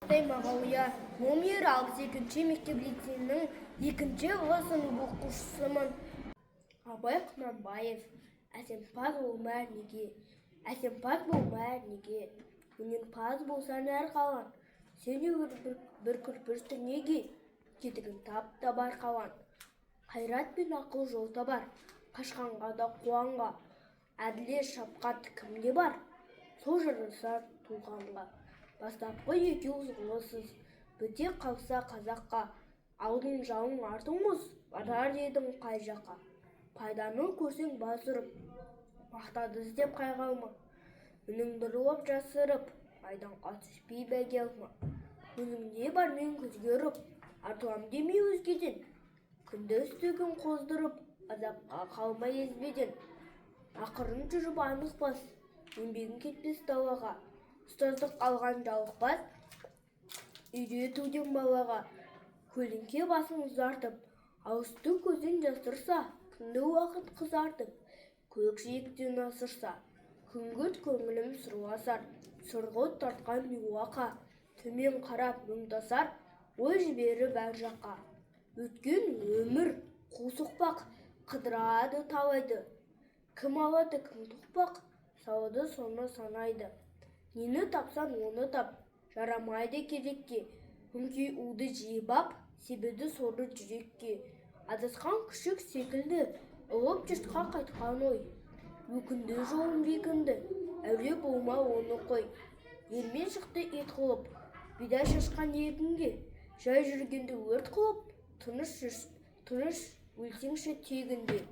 Мағауия, номер 62-ші мектеп лицейінің екінші В сынып оқушысымын. Абай Құнанбаев. Әсемпаз болма неге, әсемпаз болма неге, өнерпаз болсаң әр қалан. Сен де бір кірпіш неге, кетігін тап та бар қалан. Қайрат пен ақыл жол табар, қашқанға да қуанға. Әділет, шапқат кімде бар, сол жарасар туғанға. Бастапқы екеу сырлысыз, біте қалса қазаққа. Алдың жауың, артың мұз, барар едің қай жаққа? Пайданы көрсең бас ұрып, мақтады іздеп қайғырма. Мініңді ұрлап жасырып, майданға түспей бәйге алма. Өзіңде бармен көзге ұрып, артылам демей өзгеден. Күндіз түгін қоздырып, азапқа қалма езбеден. Ақырын жүріп анық бас, еңбегің кетпес далаға. Ұстаздық алған жалықпас, үйретуден балаға. Көлеңке басын ұзартып, алысты көзден жасырса, күнді уақыт қызартып, көк жиектен асырса. Күңгірт көңілім сырласар, сұрғылт тартқан миуақа. Төмен қарап мұңдасар, ой жіберіп әр жаққа. Өткен өмір қу соқпақ, қыдырады талайды. Кім алады, кім тоқпақ, салады, соны санайды. Нені тапсаң, оны тап, жарамайды керекке. Өңкей уды жеп ап, себеді соры жүрекке. Адасқан күшік секілді, ұлып жұртқа қайтқан ой. Өкінді, жолым бекінді, әуре болма, оны қой. Елмен шықты ит қылып, бидай шашқан егінге. Жай жүргенді өрт қылып, тыныш тыныш өлсеңші тегінде.